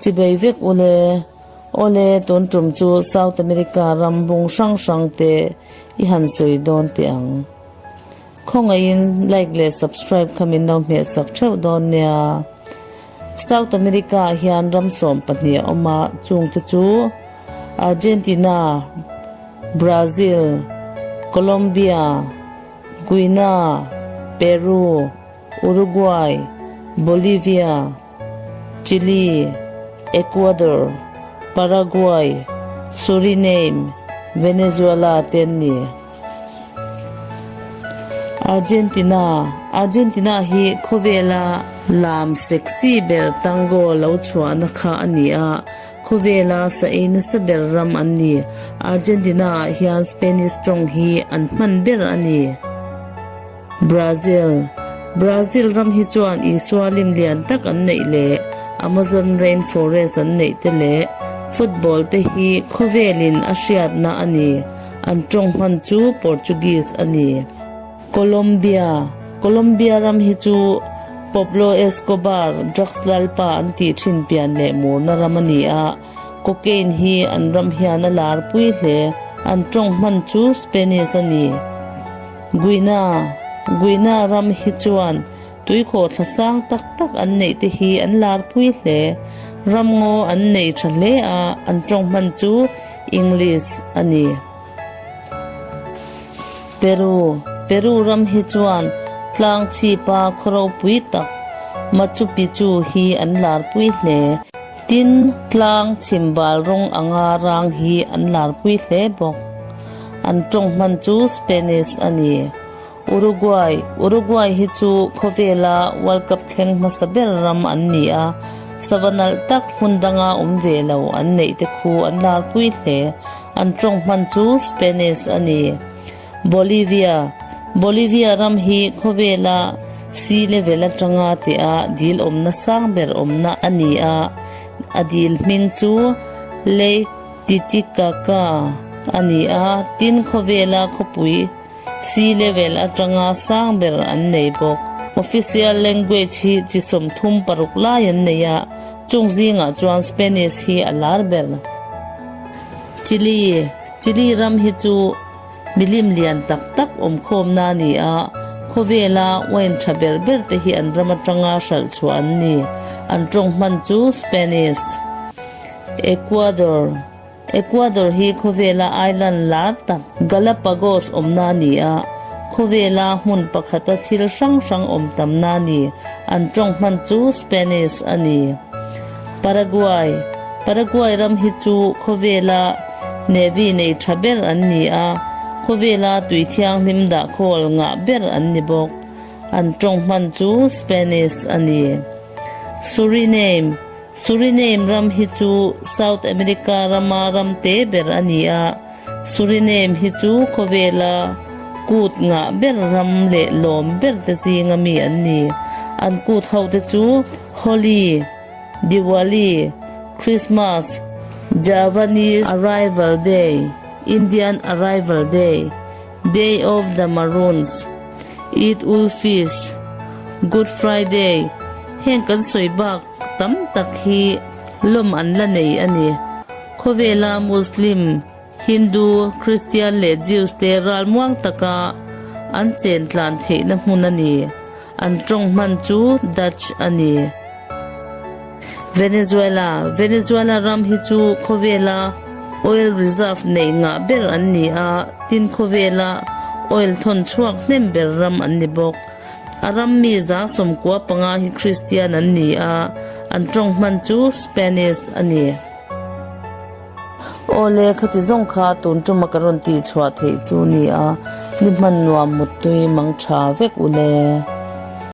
Chibei vek ule. Awle, tun tum chu South America ram bung hrang hrang te i han sawi dawn teh ang. Khawngaihin like leh subscribe kha min lo hmehsak theuh dawn nia. South America ah hian ram 12 a awm a, chungte chu Argentina, Brazil, Colombia, Guinea, Peru, Uruguay, Bolivia, Chile, Ecuador, Paraguay, Suriname, Venezuela te an ni. Argentina, Argentina hi khawvela lam sexy ber tango lo chhuahna kha a ni a, khawvela sa ei nasa ber ram an ni. Argentina ah hian Spanish tawng hi an hman ber a ni. Brazil, Brazil ram hi chuan Isua lim lian tak an neih leh Amazon rain forest an neih te leh football te hi khawvelin a hriatna a ni. An tawng hman chu Portuguese a ni. Colombia, Colombia ram hi chu Pablo Escobar drugs lalpa an tih thin pian leh murna ram a ni a, cocaine hi an ram hian a lar pui hle. An tawng hman chu Spanish a ni. Guinea, Guinea ram hi chuan tuikhawh thla sang tak tak an neih te hi an lar pui hle. Ramngaw an nei tha hle a, an tawng hman chu English a ni. Peru, Peru ram hi chuan tlang chhipa khaw ropui tak Machu Picchu hi an lar pui hle. Tin, tlang chhimbal rawng anga rang hi an lar pui hle bawk. An tawng hman chu Spanish a ni. Uruguay, Uruguay hi chu khawvela World Cup thleng hmasa ber ram an ni a, sava nalh tak hmun danga awm ve lo an neih te khu an larpui hle. An tawng hman chu Spanish a ni. Bolivia, Bolivia ram hi khawvela sea level atanga tia dil awmna sang ber awmna a ni a, a dil hming chu Lake Titicaca a ni a, tin khawvela khawpui sea level atanga sang ber an nei bawk. Official language hi chi 36 lai an nei a, chung zingah chuan Spanish hi a lar ber. Chile, Chile ram hi chu milim lian tak tak awmkhawmna a ni a, khawvela wine tha ber ber te hi an ram atanga hralh chhuah an ni. An tawng hman chu Spanish. Ecuador, Ecuador hi khawvela island lar tak Galapagos awmna a ni a, khawvela hmun pakhata thil hrang hrang awm tamna a ni. An tawng hman chu Spanish a ni. Paraguay, Paraguay ram hi chu khawvela navy nei tha ber an ni a, khawvela tui thianghlim dah khawl ngah ber an ni bawk. An tawng hman chu Spanish a ni. Suriname, Suriname ram hi chu South America rama ram te ber a ni a, Suriname hi chu khawvela kut ngah ber ram leh lawm ber te zinga mi an ni. An kut ho te chu Holi, Diwali, Christmas, Javanese Arrival Day, Indian Arrival Day, Day of the Maroons, Eid ul Fitr, Good Friday, heng kan sawi bak tam tak hi lawm an la nei a ni. Khawvela Muslim, Hindu, Christian leh Jews te ralmuang taka an chen tlan theihna hmun a ni. An tawng hman chu Dutch a ni. Venezuela, Venezuela ram hi chu khawvela oil reserve neih ngah ber an ni a, tin khawvela oil thawn chhuak hnem ber ram an ni bawk. A ram mi 95 hi Christian an ni a, an tawng hman chu Spanish a ni. Awle, khati zawng kha tun tuma ka rawn tih chhuah theih chu ni a, ni hman nuam muttui mang tha vek ule.